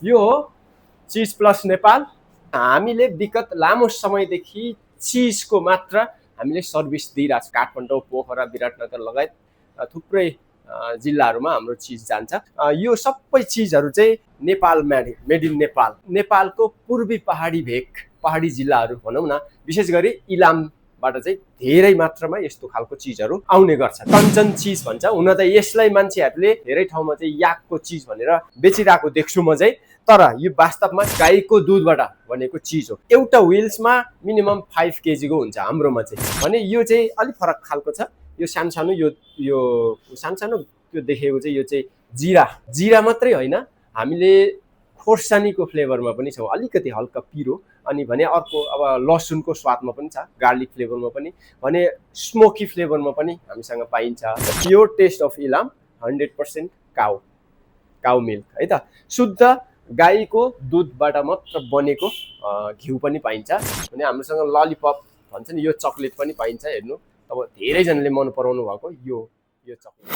यो हो चिज प्लस नेपाल। हामीले विगत लामो समयदेखि चिजको मात्र हामीले सर्भिस दिइरहेको छ। काठमाडौँ, पोखरा, विराटनगर लगायत थुप्रै जिल्लाहरूमा हाम्रो चिज जान्छ। यो सबै चिजहरू चाहिँ नेपाल मेड इन नेपाल। नेपालको पूर्वी पहाडी भेग, पहाडी जिल्लाहरू भनौँ न, विशेष गरी इलामबाट चाहिँ धेरै मात्रामा यस्तो खालको चिजहरू आउने गर्छ। कञ्चन चिज भन्छ। हुन त यसलाई मान्छेहरूले धेरै ठाउँमा चाहिँ याकको चिज भनेर बेचिरहेको देख्छु म चाहिँ, तर यो वास्तवमा गाईको दुधबाट बनेको चिज हो। एउटा व्हिल्समा मिनिमम 5 केजीको हुन्छ हाम्रोमा चाहिँ। भने यो चाहिँ अलिक फरक खालको छ। यो सानो यो सानो त्यो देखेको चाहिँ यो चाहिँ जिरा मात्रै होइन, हामीले खोर्सानीको फ्लेभरमा पनि छ, अलिकति हल्का पिरो। अनि भने अर्को अब लसुनको स्वादमा पनि छ, गार्लिक फ्लेभरमा पनि, भने स्मोकी फ्लेभरमा पनि हामीसँग पाइन्छ। Pure taste of Ilam, 100% cow milk है त। शुद्ध गाईको दुधबाट मात्र बनेको घिउ पनि पाइन्छ। भने हामीसँग ललिपप भन्छ नि, यो चकलेट पनि पाइन्छ। हेर्नु अब धेरैजनाले मन पराउनु भएको यो चकलेट।